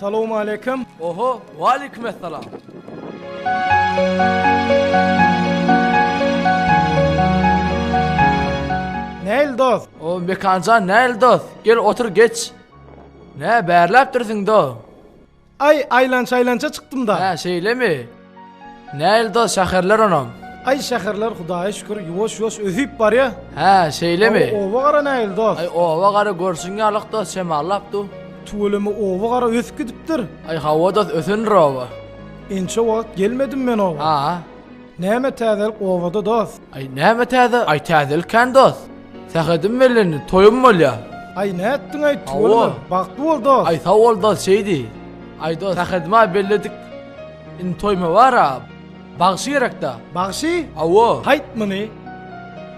Salowmaleýkim. Oho, waleýkim essalam. Näil dost? O Mekanjan näil dost? Gel otur geç. Nä bärläpdirsiň do? Aý, aýlança-aýlança çykdym-da. Hä, şeýlemi? Näil dost, şäherler onam? Aý, şäherler Hudaýa şükür, ýuwaş-ýuwaş ösüp barýa. Hä, şeýlemi? Hawa, oba gara näil dost? Aý, oba gara görşüň ýalyk dost, şemallap dur. Tüweleme oba gara ösüp gidipdir. Aý, hawa dost, ösendir oba. Ençe wagt gelmedim men oba. Ha. Näme täzelik obada dost? Aý, näme täze? Aý, täzelik kän dost. Sähedim bellendi, toýum bolýa. Aý, nätdiň-aý, tüweleme, bagtly bol dost. Aý, sag bol dost, şeýdi. Aý dost, sähedimi-ä belledik. Indi toýuma bar-a, bagşy gerek-dä. Bagşy? Hawa. Haýt muny.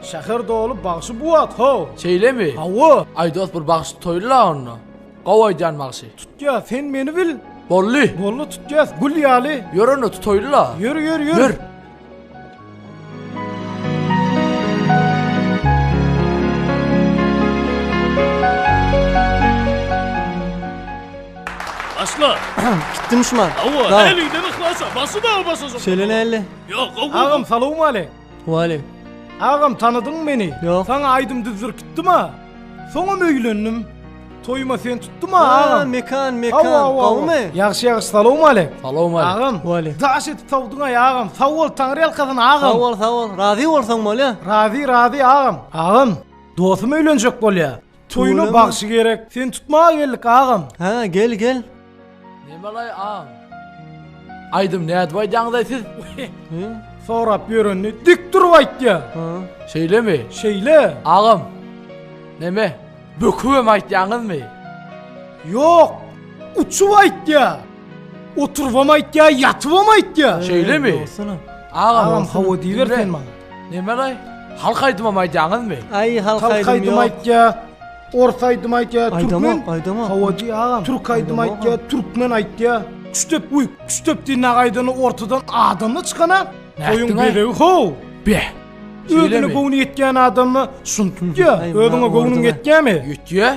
Şäher doly bagşy bu wagt, how. Şeýlemi? Hawa. Aý dost, bir bagşy toýly-la onda. Gowy aýdýan bagşy. Tutýa, sen meni bil. Boldy. Boldy, tutýas, gül ýaly. Ýör onda, tutaýly-la. Ýör, ýör, ýör. Ýör. Başla. Gitdim şuman. Hawa, Sag. eliňden yhlasa, başy da başa. Şeýle näli? Ýok, gowy. Agam, salowmaleýk. Waleýk. Agam, tanadyňmy meni? Ýok. Saňa aýdym düzdürip gitdim-a. Soňam öýlendim. Toýuma sen tutdum-a, Ha, agam. Mekan, Mekan. Hawa, hawa, hawa. Gowumy? Ýagşy, ýagşy, salowmaleýk. Salowmaleýk. Agam, Waleýk. daş edip sowduň-aý, agam. Sag bol, Taňry ýalkasyn, agam. Sag bol, sag bol. Razy bolsaň bolýa. Razy, razy, agam. Agam, dostum öýlenjek bolýa. Toýuna Tüweleme. bagşy gerek. Seni tutmaga geldik, agam. Ha, gel, gel. Nemalaý agam? Aýdym nädip aýdýaňyzaý siz? Hı? Sorap ýörenini dik durup aýtýa. Ha. Şeýlemi? Şeýle. Agam. Neme? Bökübem aýtýaňyzmy? Ýok. Uçup aýtýa. Oturybam aýtýa, ýatybam aýtýa. Şeýlemi? Bolsana. Agam, Agam, hawa diýiber sen maňa. Nemelaý? Halk aýdymam aýdýaňyzmy? Aý, halk Halk aýdym aýdym ýok. aýtýa, ors aýdym aýtýa, türkmen. Aýdamok, aýdamok. Hawa diý agam. Türk aýdym aýtýa, türkmen aýtýa. Üçdep uý, üçdep diýen aýdany ortadan adamly çykana toýuň bezegi how. Beh. Özüne göwni ýetýän adamda şuny tutýa. Özüňe göwnüň ýetýämi? Ýetýä.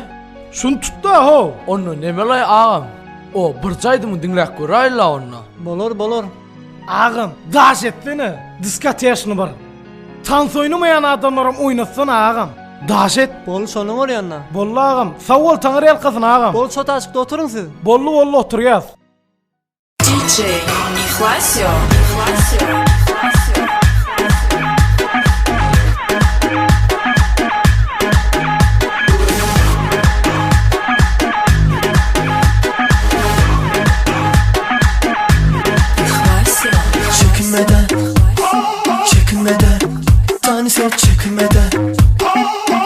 Şuny tutda how. Onda nemelaý agam? O birje aýdymy diňläp göräýeli onda. Bolar, bolar. Agam, daş etsene, diskoteşny bir. Tans oýnamaýan adamlaram oýnatsana agam. Daş et. Boldy şonda bolýanda. Boldy agam. Sag bol Taňry ýalkasyn agam. Boldy şo taşykda oturyň siz. Boldy boldy oturýas. DJ Ihlasio. Ihlasio. Ihlasio. Çekinmeden, çekinmeden Tanesi çekinmeden,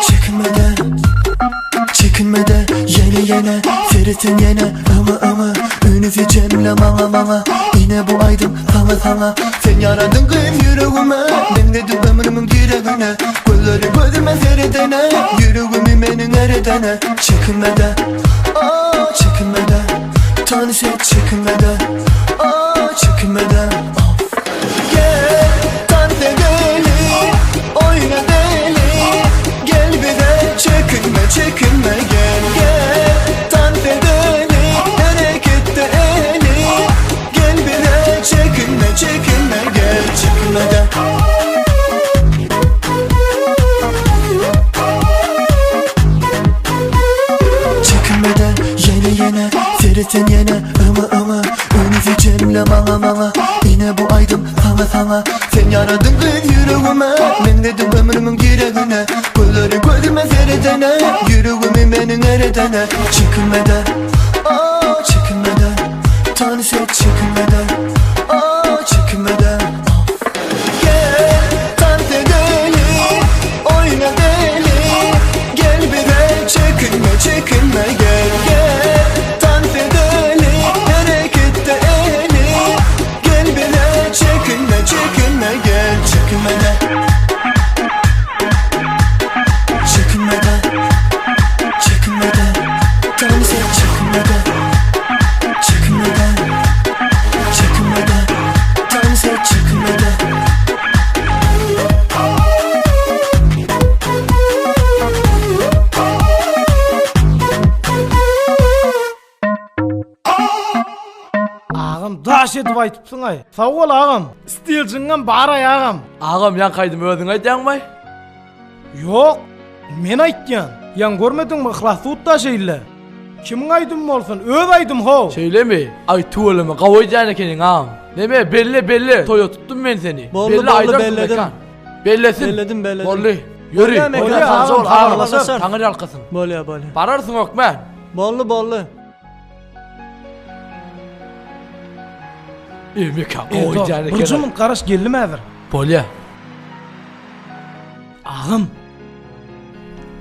çekinmeden Çekinmeden yene yene Ferit'in yene ıma ıma Ünüfi cemle maňa maňa Ine bu aýdym saňa saňa Sen ýaradyň gyn ýüregime Meňzediň ömrümiň diregine Gözleri gözüme seredene Ýüregimi meniň eredene Çekinmeden, aa çekinmeden Tanesi çekinmeden, aa çekinmeden Of Gel dans edelim Oyna deli Gel bize çekinme çekinme gel gel Dans edelim Harekette eli Gel bize çekinme çekinme gel Çekinmeden Çekinmeden yene yene Sereten yene ıma ıma Ünüzi cemle maňa maňa Ine bu aýdym saňa saňa Sen ýaradyň gyz ýüregime Meňzediň ömrümiň diregine Gözleri gözüme seredene Ýüregimi meniň eredene Çekinmeden Aa çekinmeden Tanesi çekinmeden Aa çekinmeden Of Gel dans edelim Oyna deli Gel bize çekinme çekinme gel gel Dans edelim Harekette eli Gel bize çekinme çekinme gel Çekinmeden Çekinmeden Çekinmeden Tanesi çekinmeden. Agam daş edip aýtypsyň-aý. Sag bol agam. Stiljiňem bar-aý agam. Agam ýaňky aýdymy özüň aýdýaňmaý? Ýok, men aýtýan. Ýaň görmediňmi Yhlas tutda şeýle. Kimiň aýdymy bolsun, öz aýdym how. Şeýlemi? Aý tüweleme gawy aýdýan ekeniň agam. Neme belle belle toýa tutdum men seni. Boldy, Belle boldy, aýdarsyň belledim. Mekan. Bellesin. Belledim, belledim. Boldy. Ýöri. Bolýa, Mekan, Bolýa, sag agam, bol, habarlaşar. habarlaşar. Taňry ýalkasyn. Bolýa, bolýa. Bararsyň hökmän. Boldy, boldy. Ey Mekan gawy aýdýan Bir ekeniň. jumyň garaş geldim häzir. Bolýa. Agam.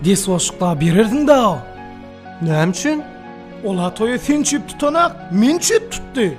Des goşuk da berersiň da. Näme üçin? Ola toýa sen çüp tutanak, men çüp tutdy.